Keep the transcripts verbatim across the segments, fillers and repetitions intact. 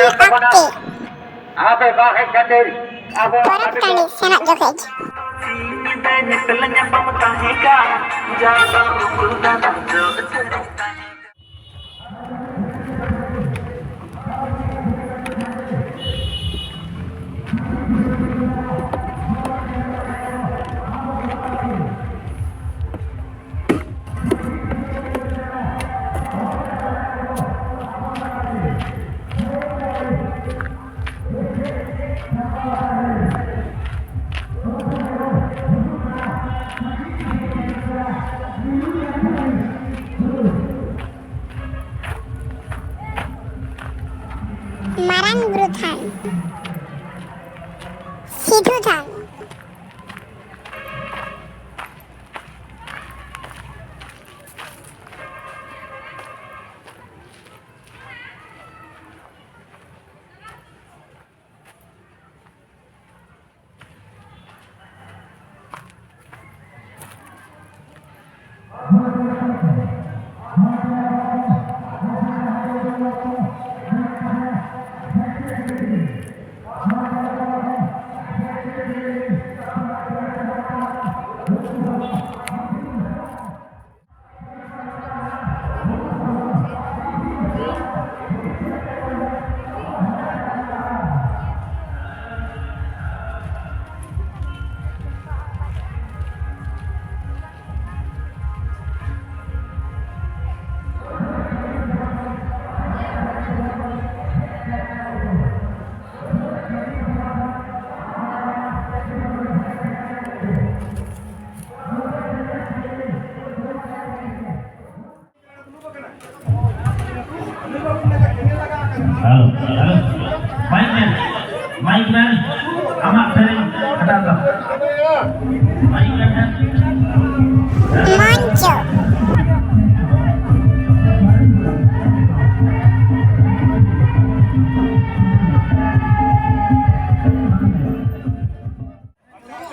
ᱚᱠᱛᱮ ᱟᱯᱮ ᱵᱟᱝ ᱦᱮᱡ ᱠᱷᱟᱹᱛᱤᱨ ᱟᱵᱚ ᱯᱚᱨᱚᱵᱽ ᱴᱟᱺᱰᱤ ᱥᱮᱱᱚᱜ ᱡᱚᱠᱷᱮᱡ᱾ ᱢᱟᱨᱟᱝ ᱵᱩᱨᱩ ᱛᱷᱟᱱ, ᱥᱤᱫᱷᱩ ᱛᱷᱟᱱ᱾ Hello, hello. ᱢᱟᱭᱤᱠ ᱢᱮᱱ, ᱢᱟᱭᱤᱠ ᱢᱮᱱ, ᱟᱢᱟᱜ ᱥᱮᱨᱮᱧ ᱦᱟᱛᱟᱣ ᱫᱟ᱾ ᱢᱟᱭᱤᱠ ᱢᱮᱱ᱾ ᱢᱚᱧᱪᱚ᱾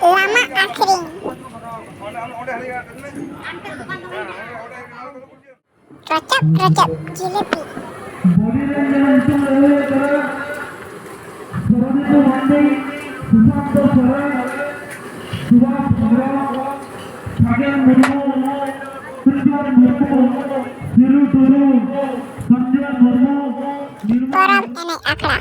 ᱞᱟᱢᱟ ᱟᱹᱠᱷᱨᱤᱧ᱾ ᱨᱟᱪᱟᱵ ᱨᱟᱪᱟᱵ ᱡᱤᱞᱟᱹᱯᱤ᱾ ᱥᱩᱥᱟᱱᱛᱚ ᱥᱚᱨᱮᱱ, ᱥᱩᱵᱷᱟᱥ ᱦᱮᱢᱵᱨᱚᱢ, ᱥᱟᱜᱮᱱ ᱢᱩᱨᱢᱩ, ᱥᱤᱨᱡᱚᱱ ᱢᱩᱨᱢᱩ, ᱥᱤᱞᱩ ᱴᱩᱰᱩ, ᱥᱚᱧᱡᱚᱭ ᱢᱩᱨᱢᱩ, ᱱᱤᱨᱢᱚᱞ ᱯᱚᱨᱚᱵᱽ ᱮᱱᱮᱡ ᱟᱠᱷᱲᱟ᱾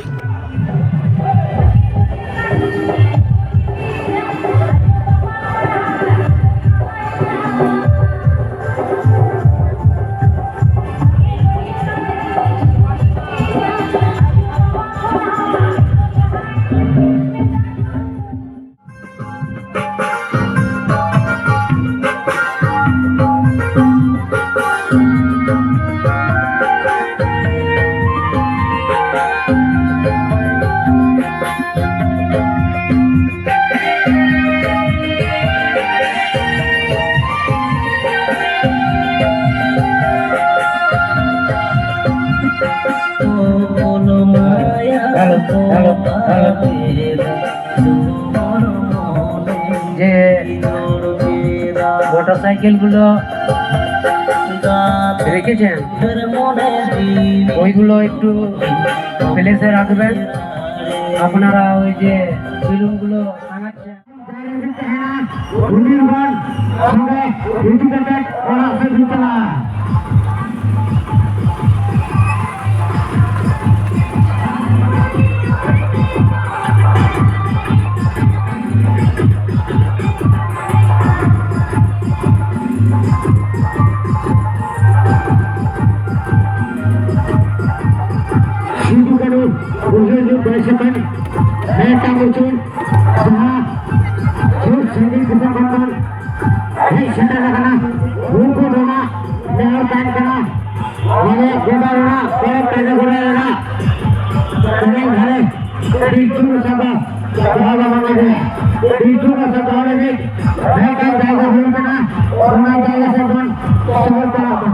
Hello, hello, hello. যে মোটরসাইকেলগুলো রেখেছেন, ওইগুলো একটু প্লেসে রাখবেন। আপনারা ওই যে বেলুনগুলো টাঙাচ্ছেন। ᱥᱤᱫᱩ ᱠᱟᱹᱱᱦᱩ ᱩᱭᱦᱟᱹᱨ ᱧᱩᱛ ᱵᱟᱭ ᱥᱮᱯᱮᱧ ᱢᱤᱫᱴᱟᱝ ᱩᱪᱩᱲ ᱡᱟᱦᱟᱸ ᱥᱩᱨ ᱥᱟᱺᱜᱤᱧ ᱫᱤᱥᱚᱢ ᱠᱷᱚᱱ ᱵᱚᱱ ᱦᱮᱡ ᱥᱮᱴᱮᱨ ᱟᱠᱟᱱᱟ, ᱩᱱᱠᱩ ᱫᱚ ᱱᱟᱜ ᱱᱮᱦᱚᱨ ᱛᱟᱦᱮᱱ ᱠᱟᱱᱟ, ᱢᱟᱱᱮ ᱜᱚᱰᱟ ᱨᱮᱱᱟᱜ ᱯᱚᱨᱚᱵᱽ ᱴᱟᱺᱰᱤ ᱜᱚᱰᱟ ᱨᱮᱱᱟᱜ ᱮᱱᱮᱡ ᱫᱷᱟᱨᱮ ᱯᱤᱞᱪᱩ ᱨᱟᱥᱟ ᱫᱚ ᱫᱚᱦᱚ ᱵᱟᱵᱚᱱ ᱞᱟᱹᱜᱤᱫ, ᱯᱤᱞᱪᱩ ᱨᱟᱥᱟ ᱫᱚᱦᱚ ᱞᱟᱹᱜᱤᱫ ᱢᱤᱫᱴᱟᱝ ᱡᱟᱭᱜᱟ ᱦᱩᱭ ᱠᱟᱱᱟ, ᱚᱱᱟ ᱡᱟᱭᱜᱟ ᱥᱮᱫ ᱵᱚᱱ ᱥᱚᱦᱚᱨ ᱪᱟᱞᱟᱜ ᱢᱟ᱾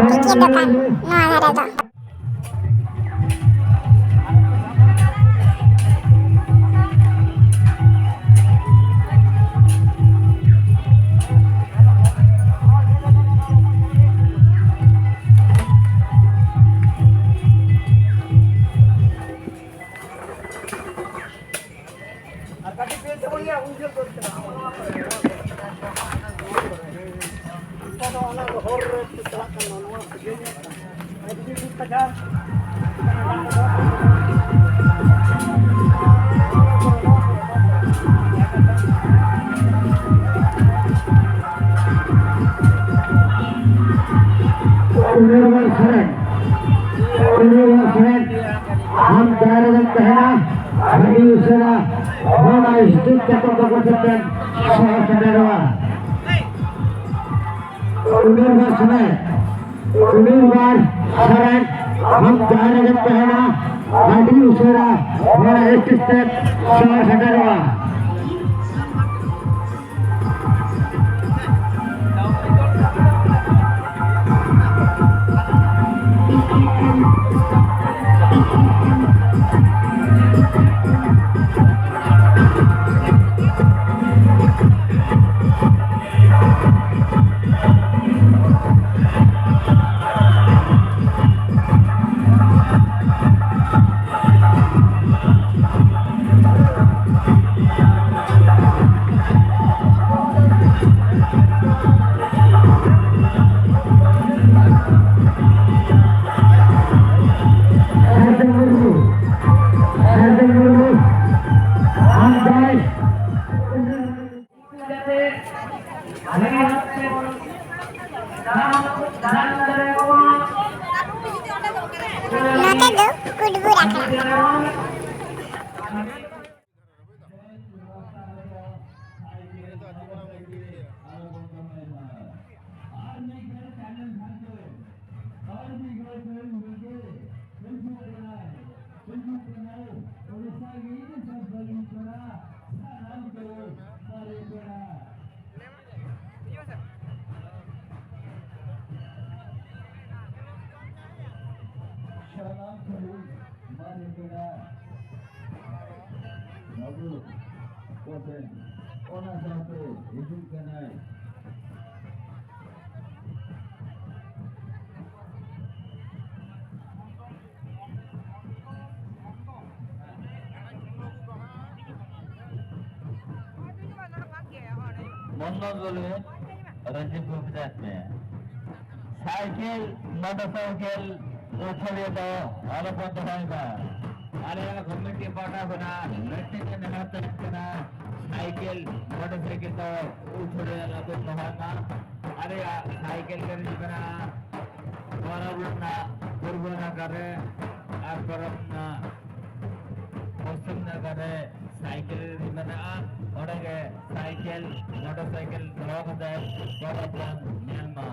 ᱠᱤᱪᱷᱩ ᱫᱚᱠᱟᱱ ᱱᱚᱣᱟ ᱫᱷᱟᱨᱮ ᱫᱚ᱾ ᱩᱱᱤᱨᱵᱟᱱ ᱥᱚᱨᱮᱱ, ᱩᱱᱤᱨᱵᱟᱱ ᱥᱚᱨᱮᱱ, ᱟᱢ ᱡᱟᱦᱟᱸ ᱨᱮᱜᱮᱢ ᱛᱟᱦᱮᱱᱟ, ᱟᱹᱰᱤ ᱩᱥᱟᱹᱨᱟ ᱱᱚᱣᱟ ᱥᱴᱮᱡ ᱪᱟᱛᱚᱢ ᱫᱚ ᱥᱮᱴᱮᱨ ᱥᱚᱦᱚᱨ ᱥᱮᱴᱮᱨᱚᱜᱼᱟ᱾ ᱩᱢᱮᱨ ᱵᱟᱥᱱᱟ, ᱩᱢᱮᱨ ᱵᱟᱥ ᱥᱚᱨᱮᱱ, ᱟᱢ ᱡᱟᱦᱟᱸ ᱨᱮᱜᱮᱢ ᱛᱟᱦᱮᱱᱟ, ᱟᱹᱰᱤ ᱩᱥᱟᱹᱨᱟ ᱱᱚᱣᱟ ᱥᱴᱮᱡ ᱥᱮᱴᱮᱨᱚᱜᱼᱟ᱾ ᱥᱟᱨᱡᱚᱢ ᱢᱩᱨᱢᱩ, ᱥᱟᱨᱡᱚᱢ ᱢᱩᱨᱢᱩ, ᱟᱢ ᱡᱟᱦᱟᱸᱭ ᱱᱚᱛᱮ ᱫᱚ ᱠᱩᱴᱵᱩᱨ ᱟᱠᱟᱱᱟ᱾ ᱠᱚᱴᱷᱮᱱ ᱚᱱᱟ ᱥᱟᱶᱛᱮ ᱦᱤᱡᱩᱜ ᱠᱟᱱᱟᱭ᱾ ᱢᱚᱱᱱᱚ ᱫᱚᱞᱮ ᱨᱚᱧᱡᱤᱛ ᱵᱟᱹᱵᱩ ᱢᱮᱱᱟᱭ ᱢᱮᱭᱟ᱾ ᱥᱟᱭᱠᱮᱞ, ᱢᱚᱴᱚᱨ ᱥᱟᱭᱠᱮᱞ ᱩᱪᱷᱟᱹᱲᱤᱭᱟᱹ ᱫᱚ ᱟᱞᱚ ᱵᱚᱱ ᱫᱚᱦᱚᱭ ᱢᱟ᱾ ᱟᱞᱮᱭᱟᱜ ᱠᱚᱢᱤᱴᱤ ᱯᱟᱦᱴᱟ ᱠᱷᱚᱱᱟᱜ ᱢᱤᱫᱴᱮᱱ ᱜᱮ ᱱᱮᱦᱚᱨ ᱛᱟᱦᱮᱱ ᱠᱟᱱᱟ, ᱥᱟᱭᱠᱮᱞ, ᱢᱚᱴᱚᱨ ᱥᱟᱭᱠᱮᱞ ᱫᱚ ᱩᱪᱷᱟᱹᱲᱤᱭᱟᱹ ᱟᱞᱚ ᱵᱚᱱ ᱫᱚᱦᱚᱭ ᱢᱟ᱾ ᱟᱞᱮᱭᱟᱜ ᱥᱟᱭᱠᱮᱞ ᱜᱟᱹᱰᱤ ᱠᱟᱱᱟ᱾ ᱯᱚᱨᱚᱵᱽ ᱨᱮᱱᱟᱜ ᱯᱩᱨᱵᱚ ᱱᱟᱠᱷᱟ ᱨᱮ ᱟᱨ ᱯᱚᱨᱚᱵᱽ ᱨᱮᱱᱟᱜ ᱯᱚᱥᱪᱤᱢ ᱱᱟᱠᱷᱟ ᱨᱮ ᱥᱟᱭᱠᱮᱞ ᱨᱮᱞᱤ ᱢᱮᱱᱟᱜᱼᱟ᱾ ᱚᱸᱰᱮ ᱜᱮ ᱥᱟᱭᱠᱮᱞ, ᱢᱚᱴᱚᱨ ᱥᱟᱭᱠᱮᱞ ᱫᱚᱦᱚ ᱠᱟᱛᱮ ᱯᱚᱨᱚᱵᱽ ᱵᱚᱱ ᱧᱮᱞ ᱢᱟ᱾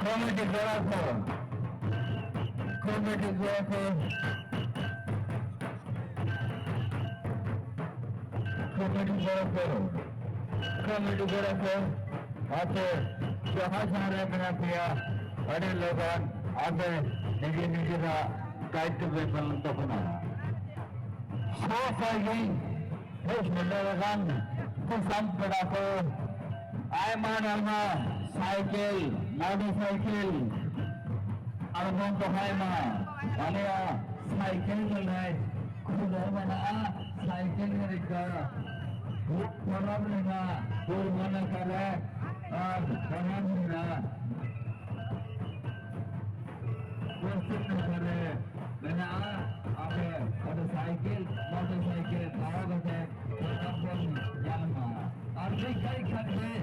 ᱠᱚᱢᱤᱴᱤ ᱠᱚᱲᱟ ᱠᱚ, ᱠᱚᱢᱤᱴᱤ ᱠᱚᱲᱟ ᱠᱚ, ᱠᱚᱢᱤᱴᱤ ᱠᱚᱲᱟ ᱠᱚ, ᱠᱚᱢᱤᱴᱤ ᱠᱚᱲᱟ ᱠᱚ, ᱟᱯᱮ ᱡᱟᱦᱟᱸ ᱡᱟᱦᱟᱸ ᱨᱮ ᱢᱮᱱᱟᱜ ᱯᱮᱭᱟ, ᱟᱹᱰᱤ ᱞᱚᱜᱚᱱ ᱟᱯᱮ ᱱᱤᱡᱮ ᱱᱤᱡᱮᱨᱟᱜ ᱫᱟᱭᱤᱛᱛᱚ ᱯᱮ ᱯᱟᱞᱚᱱ ᱛᱟᱵᱚᱱᱟ᱾ ᱥᱚ ᱥᱟᱺᱜᱤᱧ ᱦᱮᱡ ᱥᱮᱴᱮᱨ ᱟᱠᱟᱱ ᱫᱤᱥᱚᱢ ᱯᱮᱲᱟ ᱠᱚ, ᱟᱭᱢᱟ ᱟᱭᱢᱟ ᱥᱟᱭᱠᱮᱞ, ᱢᱚᱴᱚᱨ ᱥᱟᱭᱠᱮᱞ, ᱟᱨᱵᱚᱱ ᱫᱚᱦᱚᱭ ᱢᱟ᱾ ᱟᱞᱮᱭᱟᱜ ᱥᱟᱭᱠᱮᱞ ᱨᱮᱞᱮ ᱠᱷᱩᱞᱟᱹᱣ ᱢᱮᱱᱟᱜᱼᱟ, ᱥᱟᱭᱠᱮᱞ ᱨᱮ ᱨᱤᱠᱟᱹ᱾ ᱯᱚᱨᱚᱵᱽ ᱨᱮᱱᱟᱜ ᱯᱩᱨᱵᱚ ᱱᱟᱠᱷᱟ ᱨᱮ ᱟᱨ ᱯᱚᱨᱚᱵᱽ ᱨᱮᱱᱟᱜ ᱯᱚᱥᱪᱤᱢ ᱱᱟᱠᱷᱟ ᱨᱮ ᱢᱮᱱᱟᱜᱼᱟ᱾ ᱟᱯᱮ ᱢᱚᱴᱚᱨ ᱥᱟᱭᱠᱮᱞ, ᱢᱚᱴᱚᱨ ᱥᱟᱭᱠᱮᱞ ᱫᱟᱬᱟ ᱠᱟᱛᱮ ᱯᱚᱨᱚᱵᱽ ᱵᱚᱱ ᱧᱟᱢᱟ᱾ ᱟᱨ ᱢᱤᱫ ᱜᱷᱟᱹᱲᱤ ᱠᱷᱟᱱ ᱜᱮ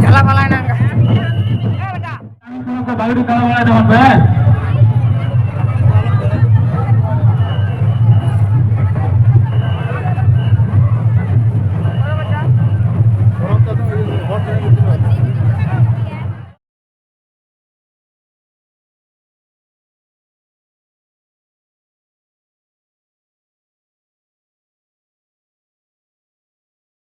ᱡᱟᱞᱟ ᱯᱟᱞᱟᱭ ᱱᱟᱝ᱾ ᱵᱟᱜᱲᱤ ᱛᱟᱲᱟᱢ ᱵᱟᱲᱟᱭ ᱛᱟᱵᱚᱱ ᱯᱮ᱾